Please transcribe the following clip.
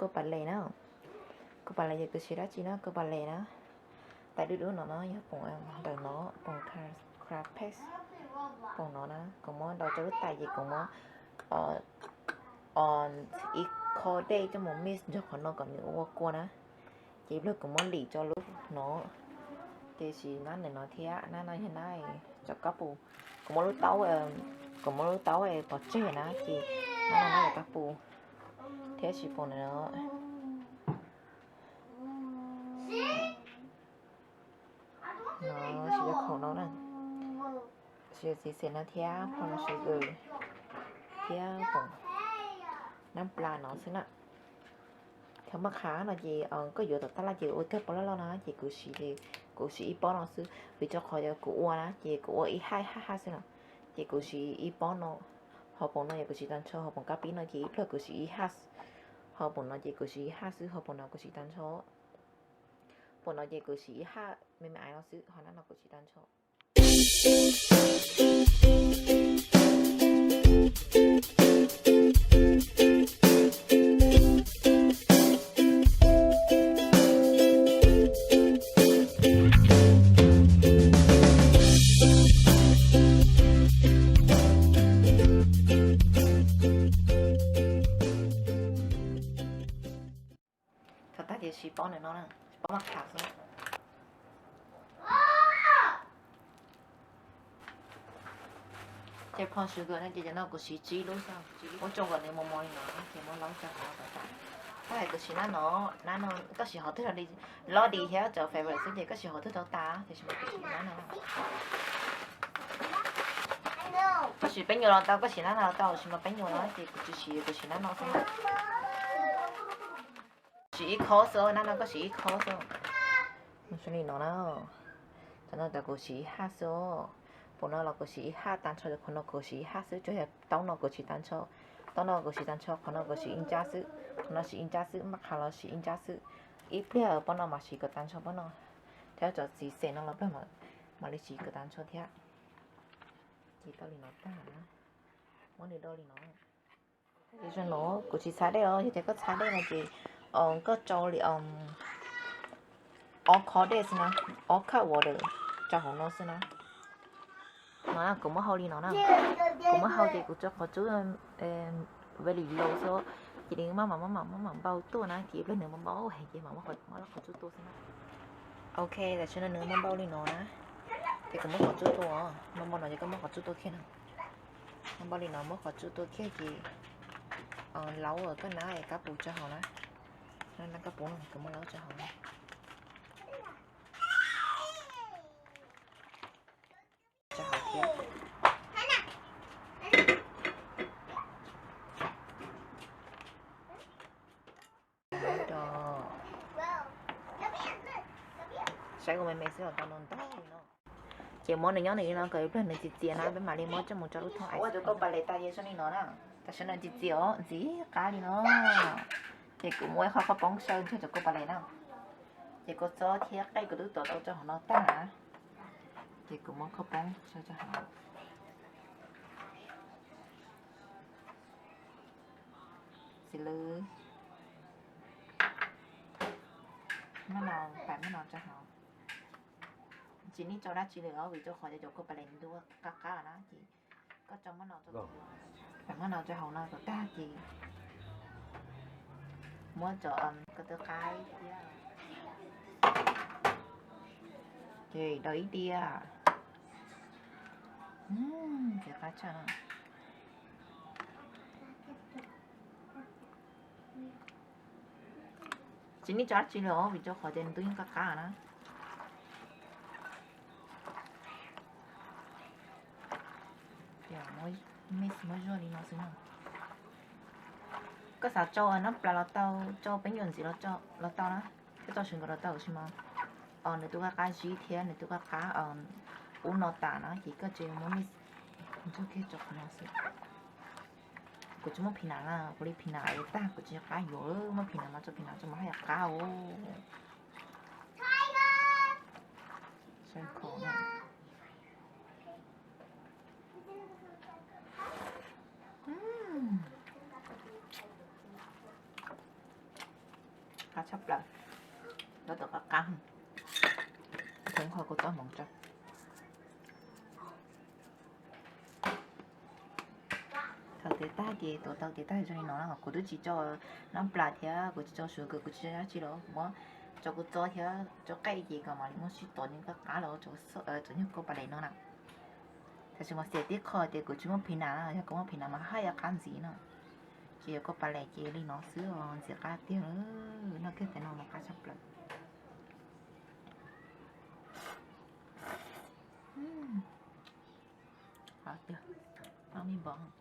kua pas les na. Kua pas les yog kuv siv dab tsi na, kua pas les na. Tais dub dub no no yog poom ntawm no, poom crapex, poom no na, kuv muab daus rau lub tais ces kuv muab ib qho dej coj mus mix nrog qhov no kom nws ua kua na. Ces ib pliag kuv muab lim tso lub no, ces siv nab ntawm no thiab, nab no yog nab cov kab pus. Kuv muab lub taub, kuv muab lub taub pov tseg na ces nab no nab cov kab pus thiab siv poom ntawm no. No siv cov khoom no na, siv txiv xeem no thiab pho sugar thiab poom nab plas no xwb na. Cov maj qhav no ces koj yuav tom tab laj ces ua kawg pob loj loj no ces kuv siv, kuv siv ib pob no xwb vim rau qhov yog kuv ua na ces kuv ua ib haj ib haj haj xwb no. Ces kuv siv ib pob no, ho poom no yog kuv siv tag nrho, ho poom kab pib no ces ib pliag kuv siv ib haj, ho poom no ces kuv siv ib haj xwb, ho poom no kuv siv tag nrho. Poom no ces kuv siv ib haj me me aiv no xwb, ho nab no kuv siv tag nrho. Thaum tag ces siv pob ntawm no na, pob maj qhav xwb. Ces pho sugar no ces cov no kuv siv tsib lub xwb, muab tsoo kom nws mos mos li no ces muab laub rau hauv no kom tas. Tab hais kuv siv nab no, nab no koj siv qhov twg los li, Lordy thiab cov favorite xwb ces koj siv qhov twg rau tas, tiam sis mas kuv siv nab no. Koj siv peb nyuag los tau, koj siv nab no los tau, tiam sis mas peb nyuag no ces kuv tsis siv, kuv siv nab no xwb. Siv ib khob xwb, nab no koj siv ib khob xwb. Zoo li no na. Cov no tas kuv siv ib haj xwb. Poom no los kuv siv ib haj tag nrho, cov khoom no kuv siv ib haj xwb, tsuas yog taub no kuv siv tag nrho. Taub no kuv siv tag nrho, qhov no kuv siv ib nrab xwb, qhov no siv ib nrab xwb, maj qhav los siv ib nrab xwb. Ib pliag pob no mam siv kom tag nrho pob no. Thiab cov txiv xeem no los pliag mam li siv kom tag nrho thiab. Ces tau li no tag na. Muab nws do li no. Ces zoo no kuv tsis txhab dej os, yog tias koj txhab dej no ces koj tsau li ob khob dej xwb na, ob cup water rau hauv no xwb na. No kuv muab hau li no na, kuv muab hau ces kuv tso qhov tsub very low xwb, ces nws maj mam maj mam maj mam npau tuaj na, ces ib pliag nws npau npau heev ces mam muab qhov tsub tua xwb na. Ok, tam sim no nws npau npau li no na, ces kuv muab qhov tsub tua, npau npau no ces koj muab qhov tsub tua kiag na. Npau npau li no muab qhov tsub tua kiag ces laub koj nab kab pus tso hauv na. Nab kab pus no kuv muab laub tso hauv na. Tso hauv thiab. Saib ua me me xwb los tau no ntau li no. Ces muab nws nyob nws li no kom ib pliag nws txias txias na peb mam li muab coj mus rau lub thoob ais. Ua cov kua pas les tas ces zoo li no na. Tam sim no txias txias os, ntxim qab li no. Ces kuv muab ib qho qhaub poob saw nrog cov kua pas les na. Ces kua txob thiab qej kuv twb tuav tau rau hauv no tag na. Ces kuv muab qhaub poob saw rau hauv. Xws li maj no, pais maj no rau hauv. Tsis need tso dab tsi li os, vim rau qhov cov kua pas les nws twb qab qab na ces koj tso maj no, pais maj no rau hauv no kom tag ces muab cov koj twb qab thiab. Ces do ib diav. Ces qab tshaj na. Tsis need tso dab tsi li os, vim rau qhov tias nws twb yeej qab qab na. Mix muab zuaj li no xwb na. Koj xav tsau nab plas los tau, tsau peb nyuam ntxiv los tau na. Koj tsau sawv nkaus los tau, tab sis mas nws twb qab qab zib thiab nws twb qab qab ub no tas na, ces koj tsuas muab mix ntsuag kiag rau qhov no xwb. Kuv tsis muaj phis nas na, kuv li phis nas tag kuv tsis qab yuav, muaj phis nas mas tso phis nas tso mas haj yam qab os. Tshaj plaws, txob tau qab qab. Thov qhov kuv txob hmoov tso. Thaum tes tag ces tuav tau tes tag zoo li no na, kuv twb tsis tso nab plas thiab kuv tsis tso sugar, kuv tsis tso dab tsi los kuv muab tso kuv txob thiab tso qaij ces kom mam li muab sib tov nws qab qab los tso nyuag kua pa les no na. Tab sis mas xiam tib qho tias kuv tsis muaj phim nas, yog kuv muaj phim nas mas haj yam qab ntxiv no. Ces yuav kua pa les ces li no xwb os, ntxim qab tiag. Noj kiag tes no mas qab tshaj plaws. Qab tiag, noj me npov.